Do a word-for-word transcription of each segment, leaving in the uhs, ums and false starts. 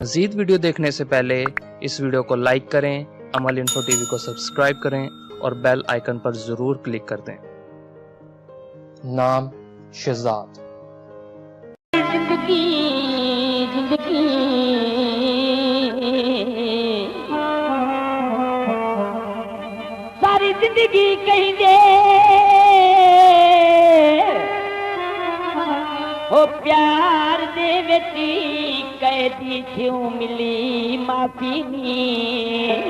مزید ویڈیو دیکھنے سے پہلے اس ویڈیو کو لائک کریں، امل انفو ٹی وی کو سبسکرائب کریں اور بیل آئیکن پر ضرور کلک کر دیں۔ نام شہزاد۔ زندگی، زندگی، ساری زندگی کہیں دے او پیار دے وچ قیدی تھیوں، ملی معافی نی۔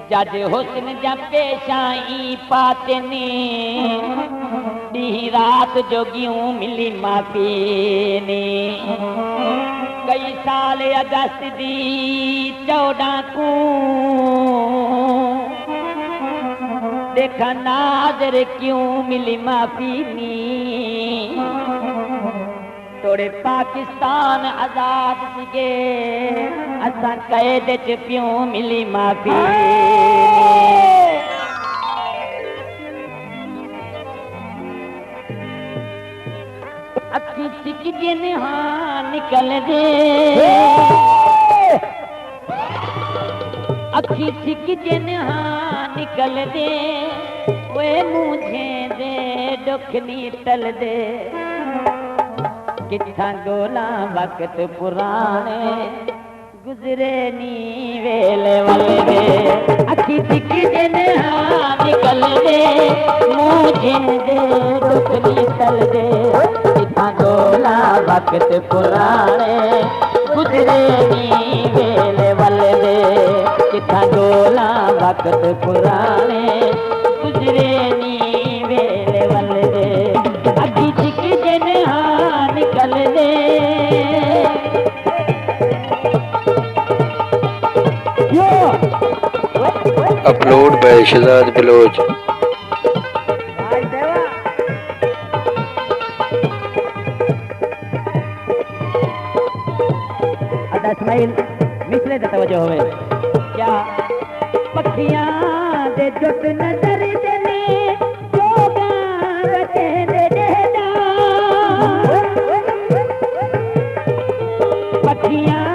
جج حسن دیاں پیشاں ایں پاتن، ݙینہہ رات جوڳیوں ملی معافی نی۔ کئی سال اگست دی چوݙاں کوں ݙیکھاں ناظر کیوں ملی معافی نی۔ توڑے پاکستان آزاد سڳے، اساں قید اچ پیوں، ملی معافی۔ اکھیں سکدین ہاں نکلدے، اکھیں سکدین ہاں نکلدے، اوئے مونجھیں دے ݙکھ نی ٹلدے۔ کتھاں ڳولاں وقت پراݨے، گزرے نی ویلے ولدے۔ اکھیں سکدین ہاں نکلدے، مونجھیں دے ݙکھ نی ٹلدے۔ کتھاں ڳولاں وقت پراݨے، گزرے نی ویلے ولدے۔ کتھاں ڳولاں وقت پراݨے، گزرے نی ویلے ولدے۔ اکھیں سکدین ہاں نکلدے۔ اپلوڈ بائی شہزاد بلوچ۔ ادا اسماعیل، مصرعے تے توجہ ہووے۔ کیا پکھیاں دے جٹ نظر دے نے، چوڳاں وٹیندے ݙیہداں۔ پکھیاں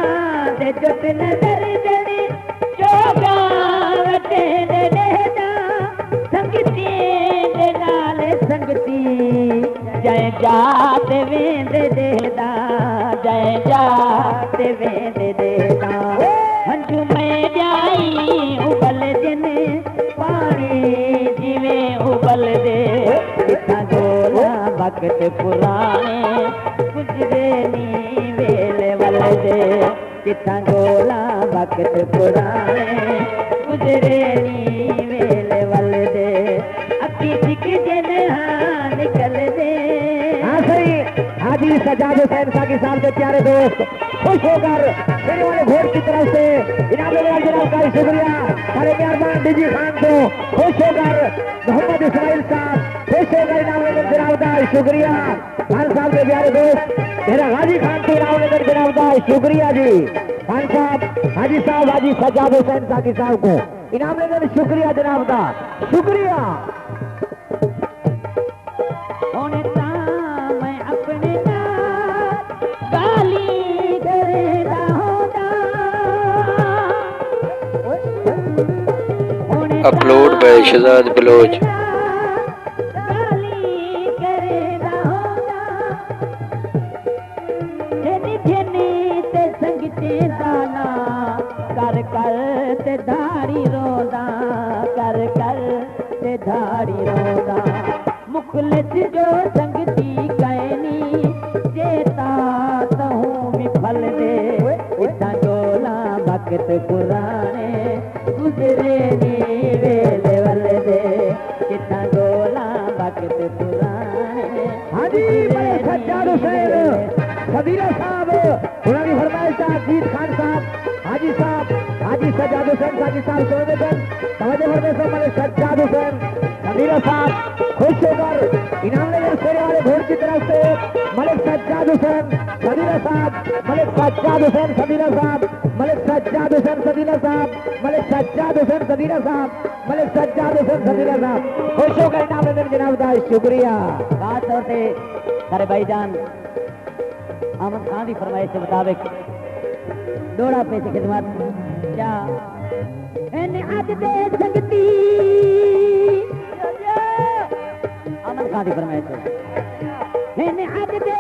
دے جٹ نظر دے نے، چوڳاں وٹیندے ݙیہداں۔ سنگتیں دے نال سنگتی، جئیں جاہ تے ویندے ݙیہداں، جئیں جاہ تے ویندے ݙیہداں۔ ہنجو میں ڄائی اٻلدن، پاݨی جیویں اٻلدے۔ کتھاں ڳولاں وقت پراݨے، گزرے نی ویلے ولدے۔ کتھاں ڳولاں وقت پراݨے، گزرے نی ویلے ولدے۔ اکھیں سکدین ہاں نکلدے۔ ہاں سئیں، حاجی سجاد حسین ساقی صاحب دے پیارے دوست خوش ہو کر میرے والے گھوڑ کی طرف سے انعام لے لیا جناب کا، شکریہ۔ سارے مہربان ڈی جی خان تو خوش ہو کر، محمد اسماعیل صاحب خوش ہو کر انعام لے لیا جناب کا، شکریہ۔ خان صاحب دے پیارے دوست، میرا غازی خان تو انعام لے لیا جناب کا، شکریہ جی۔ خان صاحب، حاجی صاحب، حاجی سجاد حسین ساقی صاحب کو انعام لے لیا، شکریہ جناب کا، شکریہ۔ ہݨ تاں میں اپݨے نال ڳالھیں کریندا ہونداں۔ ہݨ اپلوڈ تاں بائی شہزاد بلوچ۔ ڳالھیں کریندا ہونداں۔ گھن گھن تے سنگتیں دا ناں کر کر تے دھاڑی رونداں، کر کر تے دھاڑی رونداں۔ مخلص جو سنگتی کائنی، جے تاں تہوں وی پھل ݙے۔ اتھاں ڳولاں وقت پراݨے، گزرے نی ویلے ولدے۔ کتھاں ڳولاں وقت پراݨے۔ ہاں جی، بڑے سجاد حسین سدیرہ صاحب، انہاں دی فرمائش دا جیت خان صاحب، حاجی صاحب، حاجی سجاد حسین ساقی صاحب سݨیندے پن۔ توجہ فرمائش دا ملک سجاد حسین سدیرہ صاحب خوش ہو کر انعام لے لے سیرے والے گھوڑ کی طرف سے۔ ملک سجاد حسین سدیرہ صاحب، ملک سجاد حسین سدیرہ صاحب، ملک سجاد حسین سدیرہ صاحب، ملک سجاد حسین سدیرہ صاحب، ملک سجاد حسین سدیرہ صاحب خوش ہو کر انعام لے لے جناب دا، شکریہ۔ خاص طور تے سارے بھائی جان احمد خان دی فرمائش دے مطابق ݙوہڑا پیش خدمت۔ کیا؟ ہن اڄ دے سنگتی، احمد خان دی فرمائش ہے۔ ہن اڄ دے